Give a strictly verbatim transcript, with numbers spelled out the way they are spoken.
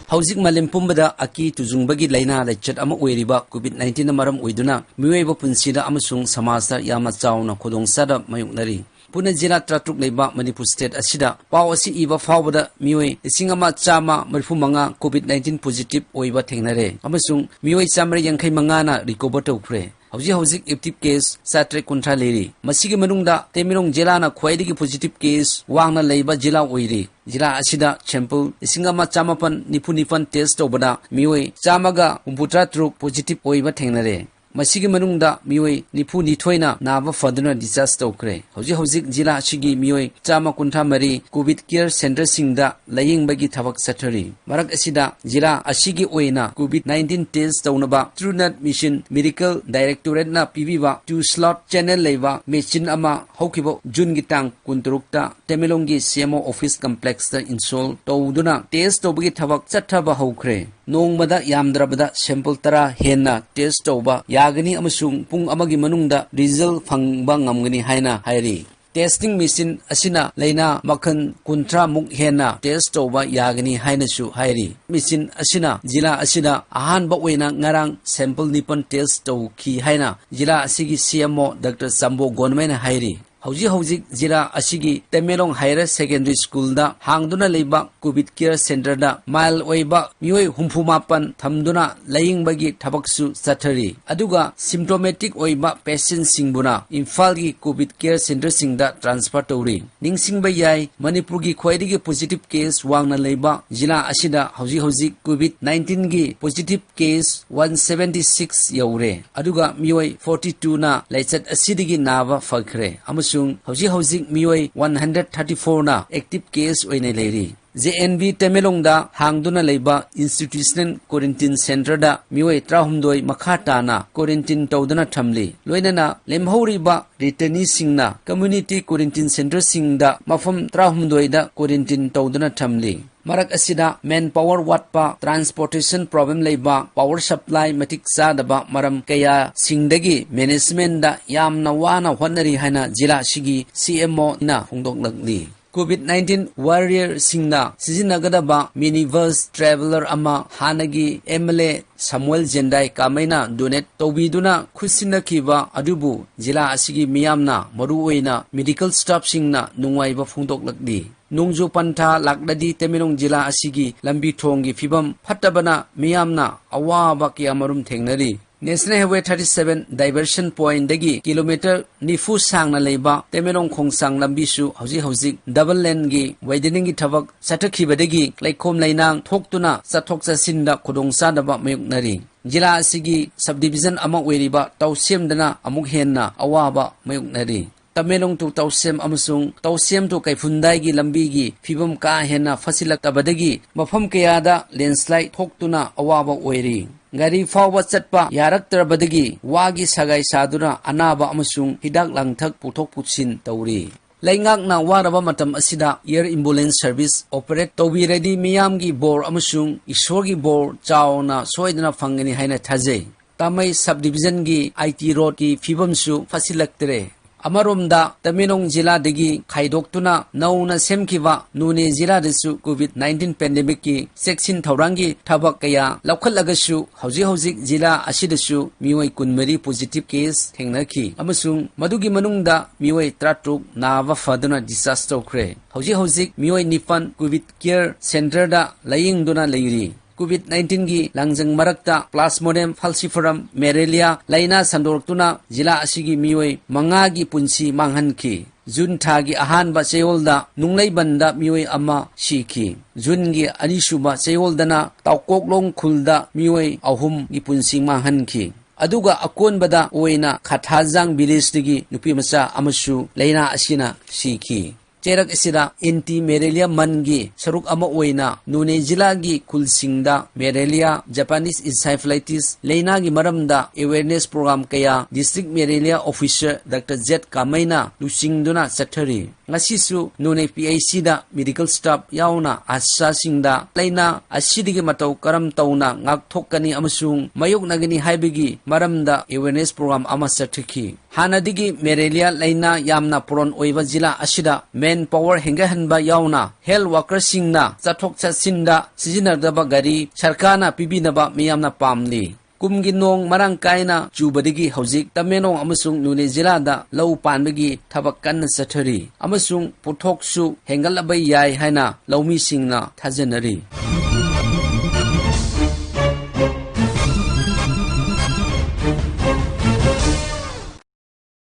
ꯍꯧꯖꯤꯛ ꯃꯥꯂꯦꯝ ꯄꯨꯝꯕꯗ ꯑꯀꯤ ꯇꯨꯖꯨꯡꯕꯒꯤ ꯂꯥꯏꯅꯥ ꯂꯥꯏꯆꯠ ꯑꯃ ꯑꯣꯏꯔꯤꯕ COVID nineteenꯅ ꯃꯔꯝ ꯑꯣꯏꯗꯨꯅ ꯃꯤꯑꯣꯏꯕ ꯄꯨꯟꯁꯤꯗ ꯑꯃꯁꯨꯡ ꯁꯃꯥꯖꯇ ꯌꯥꯝꯅ ꯆꯥꯎꯅ ꯈꯨꯗꯣꯡꯆꯥꯗꯕ ꯃꯥꯌꯣꯛꯅꯔꯤ꯫ ꯄꯨꯟꯅ ꯖꯤꯂꯥ ꯇꯔꯥꯇꯔꯨꯛ ꯂꯩꯕ ꯃꯅꯤꯄꯨꯔ state ꯑꯁꯤꯗ ꯄꯥꯎ ꯑꯁꯤ ꯏꯕ ꯐꯥꯎꯕꯗ ꯃꯤꯑꯣꯏ ꯂꯤꯁꯤꯡ ꯑꯃ ꯆꯥꯝꯃ ꯃꯔꯤꯐꯨ ꯃꯉꯥ COVID nineteen positive ꯑꯣꯏꯕ ꯊꯦꯡꯅꯔꯦ ꯑꯃꯁꯨꯡ ꯃꯤꯑꯣꯏ ꯆꯥꯝꯃꯔꯤ ꯌꯥꯡꯈꯩ ꯃꯉꯥꯅ recover ꯇꯧꯈ꯭ꯔꯦ꯫ ꯍꯧꯖꯤꯛ ꯍꯧꯖꯤꯛ active case ꯆꯥꯇ꯭ꯔꯦꯠ ꯀꯨꯟꯊ꯭ꯔꯥ ꯂꯩꯔꯤ꯫ ꯃꯁꯤꯒꯤ ꯃꯅꯨꯡꯗ ꯇꯃꯦꯡꯂꯣꯡ ꯖꯤꯂꯥꯅ ꯈ꯭ꯋꯥꯏꯗꯒꯤ positive case ꯋꯥꯡꯅ ꯂꯩꯕ ꯖꯤꯂꯥ ꯑꯣꯏꯔꯤ꯫ ꯖꯤꯂꯥ ꯑꯁꯤꯗ sample ꯂꯤꯁꯤꯡ ꯑꯃ ꯆꯥꯃꯥꯄꯟ ꯅꯤꯐꯨ ꯅꯤꯄꯥꯟ test ꯇꯧꯕꯗ ꯃꯤꯑꯣꯏ ꯆꯥꯝꯃꯒ ꯍꯨꯝꯐꯨꯇꯔꯥ ꯇꯔꯨꯛ positive ꯑꯣꯏꯕ ꯊꯦꯡꯅꯔꯦ꯫ ꯃꯁꯤꯒꯤ ꯃꯅꯨꯡꯗ ꯃꯤꯑꯣꯏ ꯅꯤꯐꯨ ꯅꯤꯊꯣꯏꯅ ꯅꯥꯕ ꯐꯗꯨꯅ discharge ꯇꯧꯈ꯭ꯔꯦ꯫ ꯍꯧꯖꯤꯛ ꯍꯧꯖꯤꯛ ꯖꯤꯂꯥ ꯑꯁꯤꯒꯤ ꯃꯤꯑꯣꯏ ꯆꯥꯝꯃ ꯀꯨꯟꯊ꯭ꯔꯥ ꯃꯔꯤ COVID care centreꯁꯤꯡꯗ ꯂꯥꯌꯦꯡꯕꯒꯤ ꯊꯕꯛ ꯆꯠꯊꯔꯤ꯫ ꯃꯔꯛ ꯑꯁꯤꯗ ꯖꯤꯂꯥ ꯑꯁꯤꯒꯤ ꯑꯣꯏꯅ COVID nineteen test ꯇꯧꯅꯕ TrueNat Mission Medical Directorateꯅ ꯄꯤꯕꯤꯕ two slot channel ꯂꯩꯕ machine ꯑꯃ ꯍꯧꯈꯤꯕ Juneꯒꯤ ꯇꯥꯡ ꯀꯨꯟꯇꯔꯨꯛꯇ ꯇꯃꯦꯡꯂꯣꯡꯒꯤ CMO office complexꯇ install ꯇꯧꯗꯨꯅ test ꯇꯧꯕꯒꯤ ꯊꯕꯛ ꯆꯠꯊꯕ ꯍꯧꯈ꯭ꯔꯦ꯫ ꯅꯣꯡꯃꯗ ꯌꯥꯝꯗ꯭ꯔꯕꯗ sample ꯇꯔꯥ ꯍꯦꯟꯅ test ꯇꯧꯕ ꯌꯥꯒꯅꯤ ꯑꯃꯁꯨꯡ ꯄꯨꯡ ꯑꯃꯒꯤ ꯃꯅꯨꯡꯗ result ꯐꯪꯕ ꯉꯝꯒꯅꯤ ꯍꯥꯏꯅ ꯍꯥꯏꯔꯤ꯫ Testing machine ꯑꯁꯤꯅ ꯂꯥꯏꯅꯥ ꯃꯈꯜ ꯀꯨꯟꯊ꯭ꯔꯥ ꯃꯨꯛ ꯍꯦꯟꯅ test ꯇꯧꯕ ꯌꯥꯒꯅꯤ ꯍꯥꯏꯅꯁꯨ ꯍꯥꯏꯔꯤ꯫ Machine ꯑꯁꯤꯅ ꯖꯤꯂꯥ ꯑꯁꯤꯗ ꯑꯍꯥꯟꯕ ꯑꯣꯏꯅ ꯉꯔꯥꯡ sample ꯅꯤꯄꯥꯟ test ꯇꯧꯈꯤ ꯍꯥꯏꯅ ꯖꯤꯂꯥ ꯑꯁꯤꯒꯤ CMO Doctor ꯆꯝꯕꯣ ꯒꯣꯟꯃꯩꯅ ꯍꯥꯏꯔꯤ꯫ ꯍꯧꯖꯤꯛ ꯍꯧꯖꯤꯛ ꯖꯤꯂꯥ ꯑꯁꯤꯒꯤ ꯇꯃꯦꯡꯂꯣꯡ Higher Secondary Schoolꯗ ꯍꯥꯡꯗꯨꯅ ꯂꯩꯕ COVID care centreꯗ mild ꯑꯣꯏꯕ ꯃꯤꯑꯣꯏ ꯍꯨꯝꯐꯨ ꯃꯥꯄꯟ ꯊꯝꯗꯨꯅ ꯂꯥꯌꯦꯡꯕꯒꯤ ꯊꯕꯛꯁꯨ ꯆꯠꯊꯔꯤ꯫ ꯑꯗꯨꯒ symptomatic ꯑꯣꯏꯕ patientꯁꯤꯡꯕꯨꯅ ꯏꯝꯐꯥꯜꯒꯤ COVID care centreꯁꯤꯡꯗ transfer ꯇꯧꯔꯤ꯫ ꯅꯤꯡꯁꯤꯡꯕ ꯌꯥꯏ, ꯃꯅꯤꯄꯨꯔꯒꯤ ꯈ꯭ꯋꯥꯏꯗꯒꯤ positive case ꯋꯥꯡꯅ ꯂꯩꯕ ꯖꯤꯂꯥ ꯑꯁꯤꯗ ꯍꯧꯖꯤꯛ ꯍꯧꯖꯤꯛ COVID nineteenꯒꯤ positive case one seventy six ꯌꯧꯔꯦ꯫ ꯑꯗꯨꯒ ꯃꯤꯑꯣꯏ forty twoꯅ ꯂꯥꯏꯆꯠ ꯑꯁꯤꯗꯒꯤ ꯅꯥꯕ ꯐꯈ꯭ꯔꯦ ꯑꯃꯁꯨꯡ ꯍꯧꯖꯤꯛ ꯍꯧꯖꯤꯛ ꯃꯤꯑꯣꯏ one hundred thirty fourꯅ active case ꯑꯣꯏꯅ ꯂꯩꯔꯤ꯫ JNV ꯇꯃꯦꯡꯂꯣꯡꯗ ꯍꯥꯡꯗꯨꯅ ꯂꯩꯕ institutional quarantine centreꯗ ꯃꯤꯑꯣꯏ ꯇꯔꯥꯍꯨꯝꯗꯣꯏ ꯃꯈꯥ ꯇꯥꯅ quarantine ꯇꯧꯗꯨꯅ ꯊꯝꯂꯤ꯫ ꯂꯣꯏꯅꯅ ꯂꯦꯝꯍꯧꯔꯤꯕ returneeꯁꯤꯡꯅ community quarantine centreꯁꯤꯡꯗ ꯃꯐꯝ ꯇꯔꯥꯍꯨꯝꯗꯣꯏꯗ quarantine ꯇꯧꯗꯨꯅ ꯊꯝꯂꯤ꯫ ꯃꯔꯛ ꯑꯁꯤꯗ manpower ꯋꯥꯠꯄ, transportation problem ꯂꯩꯕ, power supply ꯃꯇꯤꯛ ꯆꯥꯗꯕ ꯃꯔꯝ ꯀꯌꯥꯁꯤꯡꯗꯒꯤ managementꯗ ꯌꯥꯝꯅ ꯋꯥꯅ ꯍꯣꯠꯅꯔꯤ ꯍꯥꯏꯅ ꯖꯤꯂꯥ ꯑꯁꯤꯒꯤ CMOꯅ ꯐꯣꯡꯗꯣꯛꯂꯛꯂꯤ꯫ COVID nineteen warriorꯁꯤꯡꯅ ꯁꯤꯖꯤꯟꯅꯒꯗꯕ minibus traveller ꯑꯃ ꯍꯥꯟꯅꯒꯤ MLA ꯁꯃꯨꯑꯦꯜ ꯖꯦꯟꯗꯥꯏ ꯀꯥꯃꯩꯅ donate ꯇꯧꯕꯤꯗꯨꯅ ꯈꯨꯠꯁꯤꯟꯅꯈꯤꯕ ꯑꯗꯨꯕꯨ ꯖꯤꯂꯥ ꯑꯁꯤꯒꯤ ꯃꯤꯌꯥꯝꯅ, ꯃꯔꯨꯑꯣꯏꯅ medical staffꯁꯤꯡꯅ ꯅꯨꯡꯉꯥꯏꯕ ꯐꯣꯡꯗꯣꯛꯂꯛꯂꯤ꯫ ꯅꯣꯡꯖꯨ ꯄꯟꯊꯥ ꯂꯥꯛꯂꯗꯤ ꯇꯃꯦꯡꯂꯣꯡ ꯖꯤꯂꯥ ꯑꯁꯤꯒꯤ ꯂꯝꯕꯤ ꯊꯣꯡꯒꯤ ꯐꯤꯕꯝ ꯐꯠꯇꯕꯅ ꯃꯤꯌꯥꯝꯅ ꯑꯋꯥꯕ ꯀꯌꯥꯃꯔꯨꯝ ꯊꯦꯡꯅꯔꯤ꯫ National Highway thirty seven diversion pointꯗꯒꯤ kilometre ꯅꯤꯐꯨ ꯁꯥꯡꯅ ꯂꯩꯕ ꯇꯃꯦꯡꯂꯣꯡ ꯈꯣꯡꯁꯥꯡ ꯂꯝꯕꯤꯁꯨ ꯍꯧꯖꯤꯛ ꯍꯧꯖꯤꯛ double laneꯒꯤ wideningꯒꯤ ꯊꯕꯛ ꯆꯠꯊꯈꯤꯕꯗꯒꯤ ꯂꯩꯈꯣꯝ ꯂꯩꯅꯥꯡ ꯊꯣꯛꯇꯨꯅ ꯆꯠꯊꯣꯛ ꯆꯠꯁꯤꯟꯗ ꯈꯨꯗꯣꯡꯆꯥꯗꯕ ꯃꯥꯌꯣꯛꯅꯔꯤ꯫ ꯖꯤꯂꯥ ꯑꯁꯤꯒꯤ subdivision ꯑꯃ ꯑꯣꯏꯔꯤꯕ ꯇꯧꯁꯦꯝꯗꯅ ꯑꯃꯨꯛ ꯍꯦꯟꯅ ꯑꯋꯥꯕ ꯃꯥꯌꯣꯛꯅꯔꯤ꯫ ꯇꯃꯦꯡꯂꯣꯡ to ꯇꯧꯁꯦꯝ ꯑꯃꯁꯨꯡ ꯇꯧꯁꯦꯝ to ꯀꯩꯐꯨꯟꯗꯥꯏꯒꯤ ꯂꯝꯕꯤꯒꯤ ꯐꯤꯕꯝ ꯀꯥ ꯍꯦꯟꯅ ꯐꯠꯁꯤꯜꯂꯛꯇꯕꯗꯒꯤ ꯃꯐꯝ ꯀꯌꯥꯗ landslide ꯊꯣꯛꯇꯨꯅ ꯑꯋꯥꯕ ꯑꯣꯏꯔꯤ꯫ ꯒꯥꯔꯤ ꯐꯥꯎꯕ ꯆꯠꯄ ꯌꯥꯔꯛꯇ꯭ꯔꯕꯗꯒꯤ ꯋꯥꯒꯤ ꯁꯒꯥꯏ ꯁꯥꯗꯨꯅ ꯑꯅꯥꯕ ꯑꯃꯁꯨꯡ ꯍꯤꯗꯥꯛ ꯂꯥꯡꯊꯛ ꯄꯨꯊꯣꯛ ꯄꯨꯁꯤꯟ ꯇꯧꯔꯤ꯫ ꯂꯩꯉꯥꯛꯅ ꯋꯥꯔꯕ ꯃꯇꯝ ꯑꯁꯤꯗ air ambulance service operate ꯇꯧꯕꯤꯔꯗꯤ ꯃꯤꯌꯥꯝꯒꯤ ꯕꯣꯔ ꯑꯃꯁꯨꯡ ꯏꯁꯣꯔꯒꯤ ꯕꯣꯔ ꯆꯥꯎꯅ ꯁꯣꯏꯗꯅ ꯐꯪꯒꯅꯤ ꯍꯥꯏꯅ ꯊꯥꯖꯩ꯫ ꯇꯥꯃꯩ subdivisionꯒꯤ IT roadꯀꯤ ꯐꯤꯕꯝꯁꯨ ꯐꯠꯁꯤꯜꯂꯛꯇ꯭ꯔꯦ꯫ ꯑꯃꯔꯣꯝꯗ ꯇꯃꯦꯡꯂꯣꯡ ꯖꯤꯂꯥꯗꯒꯤ ꯈꯥꯏꯗꯣꯛꯇꯨꯅ ꯅꯧꯅ ꯁꯦꯝꯈꯤꯕ ꯅꯣꯅꯦ ꯖꯤꯂꯥꯗꯁꯨ COVID nineteen pandemicꯀꯤ ꯆꯦꯛꯁꯤꯟ ꯊꯧꯔꯥꯡꯒꯤ ꯊꯕꯛ ꯀꯌꯥ ꯂꯧꯈꯠꯂꯒꯁꯨ ꯍꯧꯖꯤꯛ ꯍꯧꯖꯤꯛ ꯖꯤꯂꯥ ꯑꯁꯤꯗꯁꯨ ꯃꯤꯑꯣꯏ ꯀꯨꯟꯃꯔꯤ positive case ꯊꯦꯡꯅꯈꯤ ꯑꯃꯁꯨꯡ ꯃꯗꯨꯒꯤ ꯃꯅꯨꯡꯗ ꯃꯤꯑꯣꯏ ꯇꯔꯥꯇꯔꯨꯛ ꯅꯥꯕ ꯐꯗꯨꯅ discharge ꯇꯧꯈ꯭ꯔꯦ꯫ ꯍꯧꯖꯤꯛ ꯍꯧꯖꯤꯛ ꯃꯤꯑꯣꯏ ꯅꯤꯄꯥꯟ COVID care centreꯗ ꯂꯥꯌꯦꯡꯗꯨꯅ ꯂꯩꯔꯤ꯫ COVID nineteenꯒꯤ ꯂꯥꯡꯖꯪ ꯃꯔꯛꯇ Plasmodium falciparum malaria ꯂꯥꯏꯅꯥ ꯁꯟꯗꯣꯔꯛꯇꯨꯅ ꯖꯤꯂꯥ ꯑꯁꯤꯒꯤ ꯃꯤꯑꯣꯏ ꯃꯉꯥꯒꯤ ꯄꯨꯟꯁꯤ ꯃꯥꯡꯍꯟꯈꯤ꯫ ꯖꯨꯟ ꯊꯥꯒꯤ ꯑꯍꯥꯟꯕ ꯆꯌꯣꯜꯗ ꯅꯨꯡꯂꯩꯕꯟꯗ ꯃꯤꯑꯣꯏ ꯑꯃ ꯁꯤꯈꯤ꯫ ꯖꯨꯟꯒꯤ ꯑꯅꯤꯁꯨꯕ ꯆꯌꯣꯜꯗꯅ ꯇꯥꯎꯀꯣꯛꯂꯣꯡ ꯈꯨꯜꯗ ꯃꯤꯑꯣꯏ ꯑꯍꯨꯝꯒꯤ ꯄꯨꯟꯁꯤ ꯃꯥꯡꯍꯟꯈꯤ꯫ ꯑꯗꯨꯒ ꯑꯀꯣꯟꯕꯗ ꯑꯣꯏꯅ ꯈꯥꯊꯥꯖꯥꯡ villageꯇꯒꯤ ꯅꯨꯄꯤ ꯃꯆꯥ ꯑꯃꯁꯨ ꯂꯥꯏꯅꯥ ꯑꯁꯤꯅ ꯁꯤꯈꯤ꯫ ꯆꯩꯔꯛ ꯑꯁꯤꯗ anti malaria monthꯒꯤ ꯁꯔꯨꯛ ꯑꯃ ꯑꯣꯏꯅ ꯅꯣꯅꯦ ꯖꯤꯂꯥꯒꯤ ꯈꯨꯜꯁꯤꯡꯗ malaria, Japanese encephalitis ꯂꯥꯏꯅꯥꯒꯤ ꯃꯔꯝꯗ awareness program ꯀꯌꯥ district malaria officer Doctor Z ꯀꯥꯃꯩꯅ ꯂꯨꯆꯤꯡꯗꯨꯅ ꯆꯠꯊꯔꯤ꯫ ꯉꯁꯤꯁꯨ ꯅꯣꯅꯦ ꯄꯤ ꯑꯩꯆ ꯁꯤꯗ ꯃꯦꯗꯤꯀꯦꯜ ꯁ꯭ꯇꯥꯐ ꯌꯥꯎꯅ ꯑꯥꯁꯥꯁꯤꯡꯗ ꯂꯥꯏꯅꯥ ꯑꯁꯤꯗꯒꯤ ꯃꯇꯧ ꯀꯔꯝ ꯇꯧꯅ ꯉꯥꯛꯊꯣꯛꯀꯅꯤ ꯑꯃꯁꯨꯡ ꯃꯥꯌꯣꯛꯅꯒꯅꯤ ꯍꯥꯏꯕꯒꯤ ꯃꯔꯝꯗ ꯑꯦꯋꯦꯔꯅꯦꯁ ꯄ꯭ꯔꯣꯒ꯭ꯔꯥꯝ ꯑꯃ ꯆꯠꯊꯈꯤ꯫ ꯍꯥꯟꯅꯗꯒꯤ ꯃꯦꯂꯦꯔꯤꯌꯥ ꯂꯥꯏꯅꯥ ꯌꯥꯝꯅ ꯄ꯭ꯔꯣꯟ ꯑꯣꯏꯕ ꯖꯤꯂꯥ ꯑꯁꯤꯗ ꯃꯦꯟ ꯄꯥꯋꯔ ꯍꯦꯟꯒꯠꯍꯟꯕ ꯌꯥꯎꯅ ꯍꯦꯜꯊ ꯋꯥꯔꯀꯔꯁꯤꯡꯅ ꯆꯠꯊꯣꯛ ꯆꯠꯁꯤꯟꯗ ꯁꯤꯖꯤꯟꯅꯗꯕ ꯒꯥꯔꯤ ꯁꯔꯀꯥꯔꯅ ꯄꯤꯕꯤꯅꯕ ꯃꯤꯌꯥꯝꯅ ꯄꯥꯝꯂꯤ꯫ ꯀꯨꯝꯒꯤ ꯅꯣꯡ ꯃꯔꯥꯡ ꯀꯥꯏꯅ ꯆꯨꯕꯗꯒꯤ ꯍꯧꯖꯤꯛ ꯇꯃꯦꯡꯂꯣꯡ ꯑꯃꯁꯨꯡ ꯅꯣꯅꯦ ꯖꯤꯂꯥꯗ ꯂꯧ ꯄꯥꯟꯕꯒꯤ ꯊꯕꯛ ꯀꯟꯅ ꯆꯠꯊꯔꯤ ꯑꯃꯁꯨꯡ ꯄꯣꯠꯊꯣꯛꯁꯨ ꯍꯦꯟꯒꯠꯂꯕ ꯌꯥꯏ ꯍꯥꯏꯅ ꯂꯧꯃꯤꯁꯤꯡꯅ ꯊꯥꯖꯅꯔꯤ꯫